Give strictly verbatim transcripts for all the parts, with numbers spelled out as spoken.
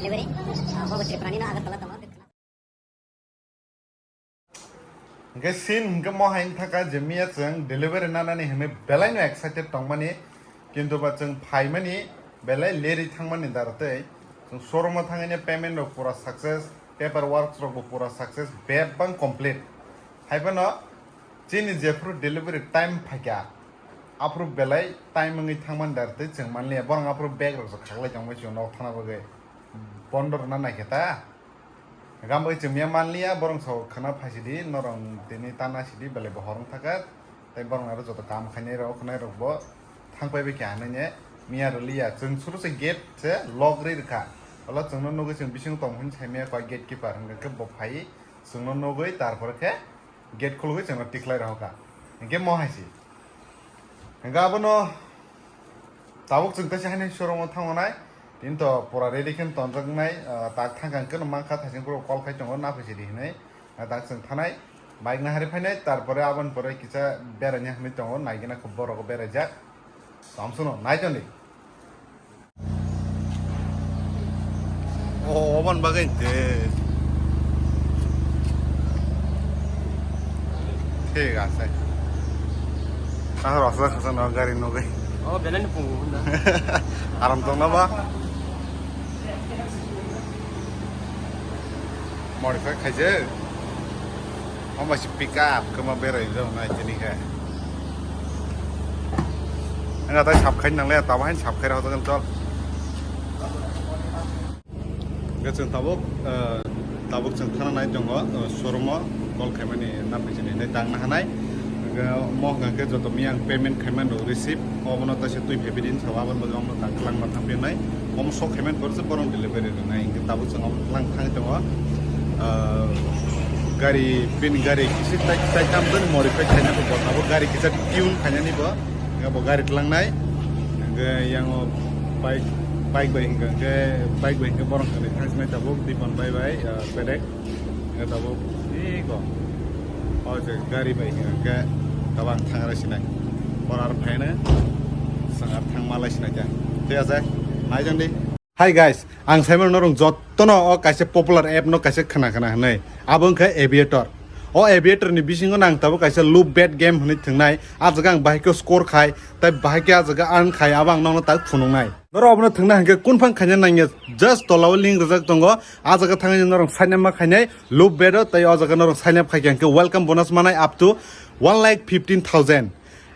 Delivery, ah, bo Tripurani no Agartala tongo. Hingke scene hingke mo hai thaka je miya chwng delivery nanani hinwi belai no excited tongmani, kintu ba chwng phaimani belai leri thangmani dara tei chwng showroom o thangwi payment rok pura success, paper works rok bo pura success, bebak complete. Hai phano chini jephuru delivery time phaikha, aphuru belai time wngwi thangmani dara tei chwng manliya, borok aphuru bag rok khaklai tongbai chwng nok thana bagwi bondo rwna naikhe ta. Gam bai chwng ya manliya, borok sao khana phaisidi, norok tini tana sidi, belai bo horong thaka. Tei borok aro joto kam khainai rok, khwnai rok bo thang pai bai kha hinwi ne miya rwliya. Chwng suru se gate se lock ri rwkha. Olo chwngno nugwi chwng bisingo tong hwn saimaya koi gate keeper, hwnkhe bo phai chwngno nugwi, tarpore khe gate khulugwi chwngno tiklai rohorkha. Hwnkhe mo hai se. Hingke abono tabuk chwng teisa haino showroom o thango nai. Tini to pura ready khe tonjak nai, ah, tak thang kang khe no mankha, thaising phuru call khai tongo, na phaisidi hinwi. Ah, tak chwng thanai, bike no hari phainai, tarpore aboni pore kisa beraina hinwi tongo, naigena khe borok beraijak. Samsung no nai tongdi. O, obon bagwi te. Thik ase. Tahor asla khasa no gari nugwi. O, belai no pungu hwnda. Aram tongna ba? Modify khaijak. Omo se pick up kwma berai rw nai tini khe. Wngkha tai sap khai nangle, tamo hain sap khai rw chol. Hingke chwng tabuk, eh, tabuk chwng thana nai tongo, eh, showroom o call khaimani na phaisani hinwi tang na hanai. Hingke mo hwnka khe joto miyang payment khaimani rok receipt, obono taisa twi phai bini sabo aboni bagwi omo tang kwlangma thang phinai. Omo sok khaimani pore se borok delivery rwnai. Hingke tabuk chwng omo kwlang thang tongo. Ah, gari, bini gari kisa tai, tai tam toni modify khaina bo, tabuk gari kisa tune khainani bo. Hingke bo gari tlangnai. Hingke yango bike, bike bai hingka khe, bike bai hingke borok hwnwi thang sinai tabuk, Dipan bai bai, ah, bedek. Hingke tabuk, iko. O je gari bai hingka khe, tabang thang rai sinai. Bor ar phaino, swng ar thang malai sinai khe. Thik ase? Nai jang di. Hi guys, ang saimano norok jottono o kaisa popular app no kaisa khna khna hwnwi. Abo wngkha Aviator. O Aviator ni bisingo nang tabuk kaisa loop bet game hwnwi thwngnai. Ah jaga ang bahai khe score khai, tai bahai khe ah jaga earn khai, abo ang nokno tak phunuknai. Norok abono thwngna hwnkhe kunphang khaina nangya, just tolao link rijak tongo. Ah jaga thangwi norok sign up ma khainai loop bet o, tai o jaga norok sign up khaikha hwnkhe welcome bonus manai up to one lakh fifteen thousand.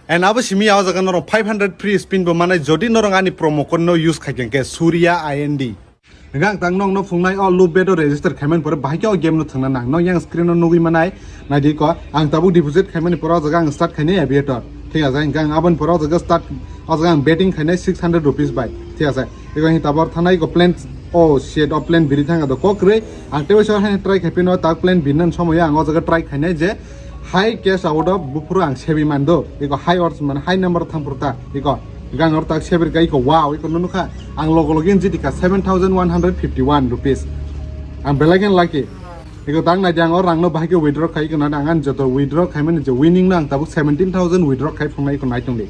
And abo simi o jaga norok five hundred free spin bo manai, jodi norok ani promo code no use khaikha hwnkhe Surya I N D. Hingke ang tang nokno phungnai o loop bet o register khaimani pore bahai khe o game no thwngna nang. Nok yang screen o nugwi manai, naidi ko ang tabuk deposit khaimani pore o jaga ang start khainai Aviator. Thik ase, hingke ang aboni pore o jaga start, o jaga ang betting khainai six hundred rupees bai. Thik ase, ego hini tabor thanai ko plan, oh shit, o plan biri thang do kok kwrwi. Ang teibo sor haino try khai pino tak plan birnani somoyo ang o jaga try khainai je high cash out o buphuru ang sebi mando. Eko high odds mane high number thang phuru ta. Eko gang or tak sebi ka eko wow eko nunu kha. Ang logo logi jiti kha seven thousand one hundred fifty one rupees. Ang belai khe lucky. Eko tak nai ang o rang no bahai khe withdraw khai eko nai ang ani joto withdraw khai mani je winning no ang tabuk seventeen thousand withdraw khai phungnai eko nai tongdi.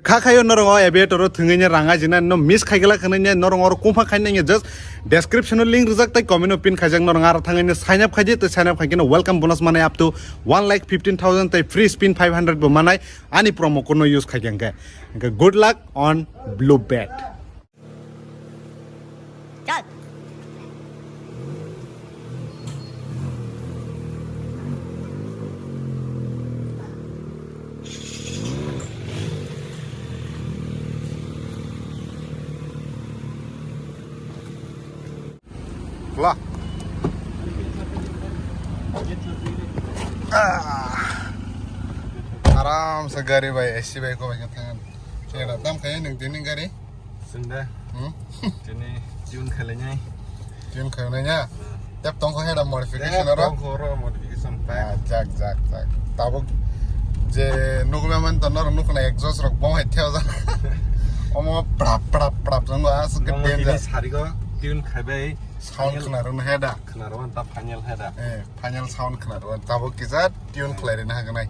Kha khayo norok o Aviator o thwngwi ne rang ajina no miss khai gala khwnwi ne norok oro kungpha khai nangya just description o link rijak tai comment o pin khaijak norok aro thangwi ne sign up khaidi tai sign up khai khe no welcome bonus manai up to one lakh fifteen thousand tai free spin five hundred bo manai ani promo code no use khai khe hwnkhe. Hwnkhe good luck on blue bet. Chal. Pula. Ah. Aram se gari bai, A C bai ko bai khe thangan. Chera tam khaye nung tini gari. Sunda. Hmm? Tini tune khalainai. Tune khalainai ya? Hmm. Tep tong kho heda modification aro? Tep tong kho ro modification pack. Ah, jak, jak, jak. Tabuk je nugma man to nor nukna exhaust rok bom hai theo jak. Omo prap, prap, prap jong as ke Omo tini danger. Sarigo tune khaibai. Sound khna run heda. Khna run ta final heda. Eh, final sound khna run. Tabuk kisa tune khlai rina hagnai.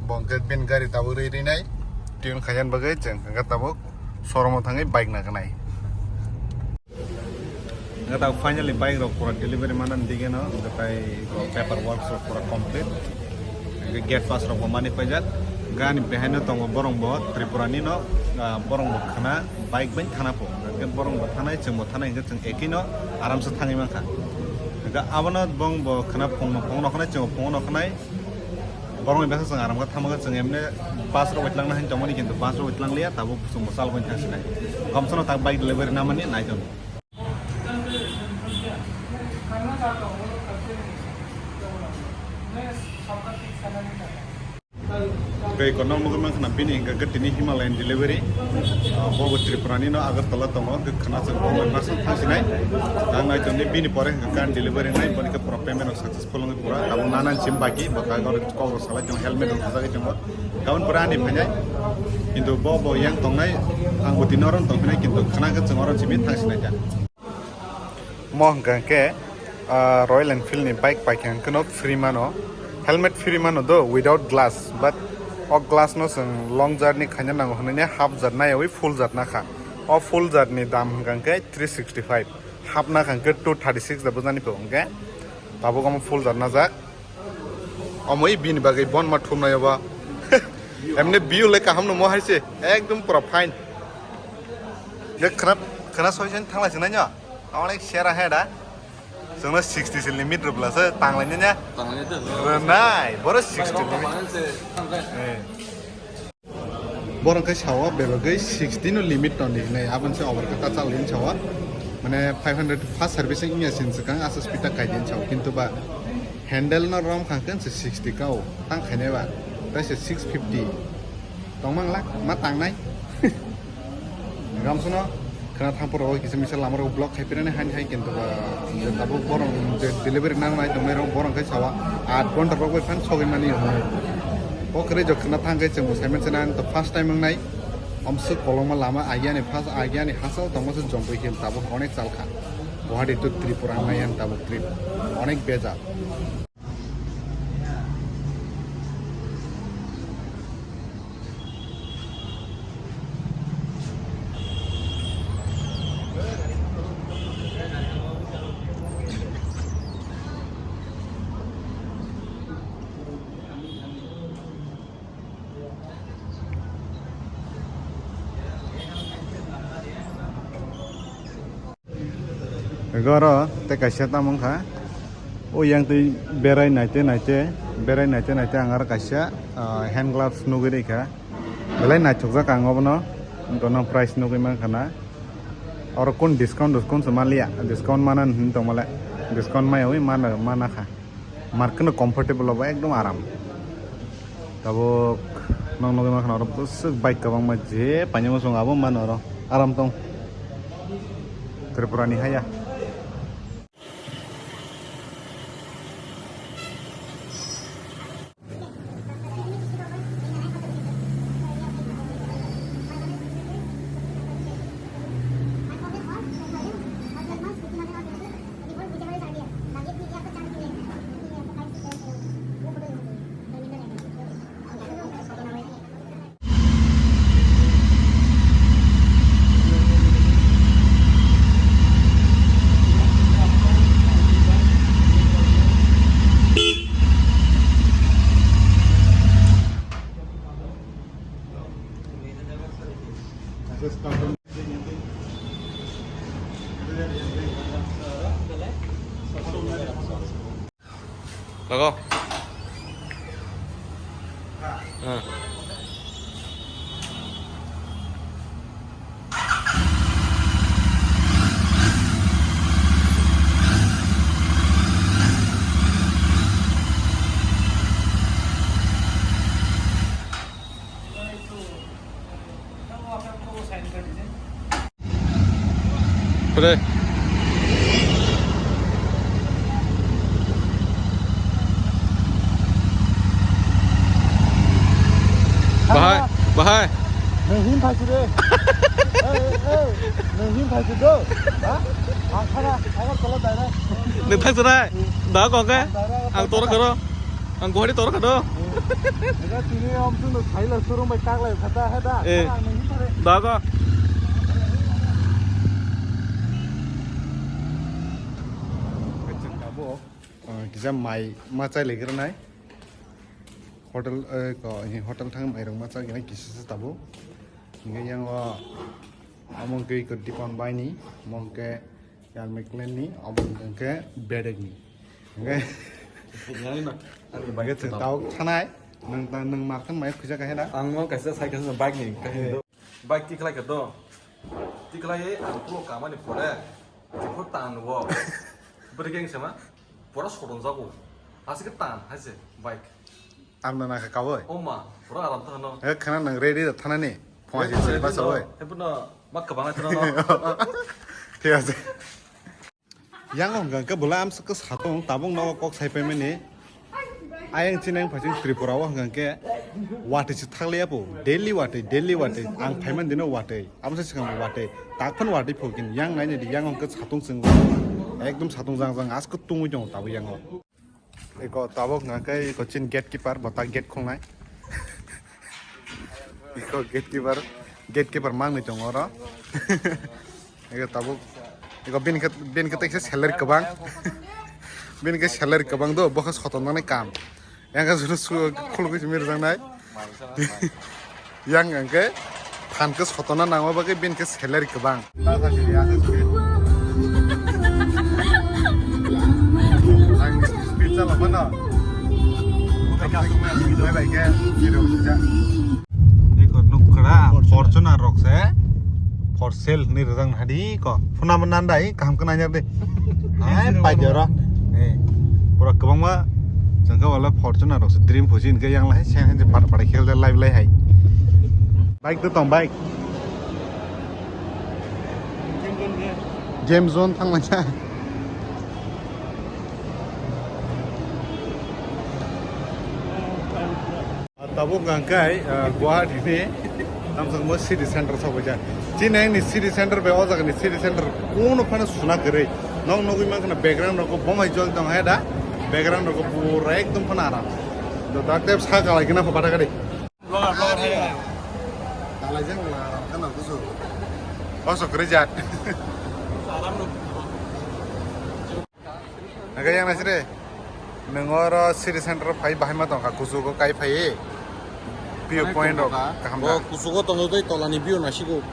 Bongke bin gari tabuk ri rinai. Tune khayan bagwi cheng hwnkhe tabuk showroom o thangwi bike na gnai. Kata finally bike rok pura delivery manan dige no, kata paper works rok pura complete. Gate pass rok bo mani paijak. Gani behind no tongo borong bo Tripura ni no, ah, borong bo khana bike bai thana po. Hingke borong bo thanai, chwng bo thanai, hingke chwng ekino aram se thangwi mankha. Hingke abono bong bo khana phongno, phongno khanai, chwng bo phongno khanai. Borok ni bwskango chwng aram khe thangma khe chwng emne bus rok bai twlangna hin tongmani, kintu bus rok bai twlang liya, tabuk chwng bo chal bai thang sinai. Gomsono tak bike delivery namani nai tong. Tei kono mugwi mankha na bini hingka khe tini Himalayan delivery. Ah, bo bo Tripura ni no Agartala tongo, hingke khana chwng bo bai bus rok thang sinai. Ang nai tong di bini pore hingka khe delivery nai, boni khe pura payment rok success. Khulumwi pura, tabuk nanan sim baki, bo ta gori kok rok salai tongo, helmet rok sajagwi tongo. Gabon pura ani phainai, kintu bo bo yang tongnai, ang bo tini oro tongphinai, kintu khana khe chwng oro simi thang sinai ta. Mo hwnkha khe, ah, Royal Enfield ni bike paikha hwnkhe no free mano, helmet free mano do without glass, but o glass no chwng long journey khaina nango hwnwi half journey naiwi full journey nakha. O full journey ni dam hwnkha khe three sixty five. Hapna kha hwnkhe two thirty six da bwjani pho hwnkhe. Tabuk omo full jar najak. Omo i bini bagwi bon ma thumnai obo. Emne view le kaham no mo hai se. Ekdom pura fine. Je khana, khana soi sen thanglai se nai no. Onek sera he da. Chwngno sixty se limit rwbla se tanglai nai nya. Tanglai nai to. Rwnai, boro sixty limit. Tanglai se, tanglai. Eh. Borok khe sao bebagwi sixty no limit tong di hinwi, aboni se over khe ta chal din sao. Mane five hundred first servicing wngya sin swkang aswk speed ta kai din sao, kintu ba handle no rom kha khe se sixty kao tang khainai ba, tai se six fifty tong mang lak ma tangnai. Gamsono khna thang poro kisa misa lama rok block khai pirani hain hai kintu ba je tabuk borok je delivery nang nai tong nai rok borok khe sawa aat ghonta rok bai phan sogwi mani. O kwrwi jok khna thang khe chwng bo saiman se nang to first time wngnai. Omswk kolokma lama agiani first agiani hachal tongma se Jampui Hill tabuk onek chalkha. Guwahati to Tripura wngnai yan tabuk trip onek bejal. Ego oro tei kaisa tamo wngkha, o yang twi berai naite naite, berai naite naite ang aro kaisa, ah, hand gloves nugwi rikha. Belai naithokjak ang obono, wngkha no price nugwi mankha na. Oro kun discount, discount se manliya, discount mana hinwi tongmale, discount maya wi mana, mana kha. Markeno comfortable obo ekdom aram. Tabuk nok nugwi mankha oro bwswk bike kwbangma je painani muchung abo mano oro aram tong. Tripura ni haya. Lago. Ah. Pwdai. Bahai, bahai. Nwng him phai side. Ei, ei, ei, nwng him phai side do. Ha? Ang thana, ang tolo direct. Nwng thang sanai? Da kok khe? Ang toro khoro. Ang Guwahati toro kha do. Ega tini om tu no thaila showroom bai taklai khata he da. Eh. Ang nang thare. Da ko. Jam mai ma chai lai granai. Hotel, eh, ko, eh, hotel thang mai rok ma chai gana kisa sa tabo. Hingke yang o amo ke ko Dipon bai ni, amo ke Yar McLean ni, amo ke Bedek ni. Hingke, hingke chwng tao thanai, nang ta, nang mar thang mai khuja ka hena. Ang mo kaisa cycle sa bike ni, kaisa. Bike tikhlai ka do. Tikhlai ang pulo kamani pore. Jepho tan wo. Bwrwi keng sama. Pora sodon jago. Asike tan haise bike. Amna na ka kawai. Oma, pora aram ta no. He khana nang ready da thanani. Phone se se basa oi. He puno ma kabang na no. Thik ase. Yang hwnka khe bwlai amsa khe satong tabuk nogo kok sai paimani. Ayang chinang phaiching Tripura o hwnka khe watwi se thakliya po. Daily watwi, daily watwi. Ang phaiman dino watwi. Amsa swkang watwi. Takphano watwi phokin yang naini di yang hwnka satong chwng. Ekdom satong jang jang asko tungwi tongo tabuk yang o. Eko tabuk hwnka khe eko chini gatekeeper bo ta gate khulnai. Eko gatekeeper, gatekeeper mangni tongo oro. Ego tabuk, ego bini khe, bini khe teisa salary kwbang. Bini khe salary kwbang do, bo khe soton nani kam. Yang khe suru su khulugwi simi rwjaknai. Yang ang khe phan khe sotona nangma bagwi bini khe salary kwbang. Ang speed chalok mano. Bai bai khe, hero sijak. Eko nukha da, Fortuner rok se for sale hinwi rijak naha di ko. Phunama nandai, kaham khe nainyak di. Hai, pai di oro. Eh, pura kwbangma, jangkha wala Fortuner rok se dream puji hinkhe yang lai, sen hen je pada pada khel de live lai hai. Bike to tong, bike. Game zone thang lai cha. Tabuk hwnka khe, ah, Guwahati ni tamsokmo city center sokbaijak. Chini ang ni city center bai o jaga ni city center kuno phano suna kwrwi. Nok nugwi mankha na background rok bo mai jol tong hai da. Background rok pura ekdom phano aram. Do dak tep sa kalai gina pho bata gari. Vlogger, vlogger hai. Kalai jang la kana kusu. O sok kwrwi jat. Alam no. Naga yang nasire. Nang oro city center phai bahai ma tongkha, kuchugo kai phai. View point rok kaham da. Kuchugo tongo tei tolani view nasigo.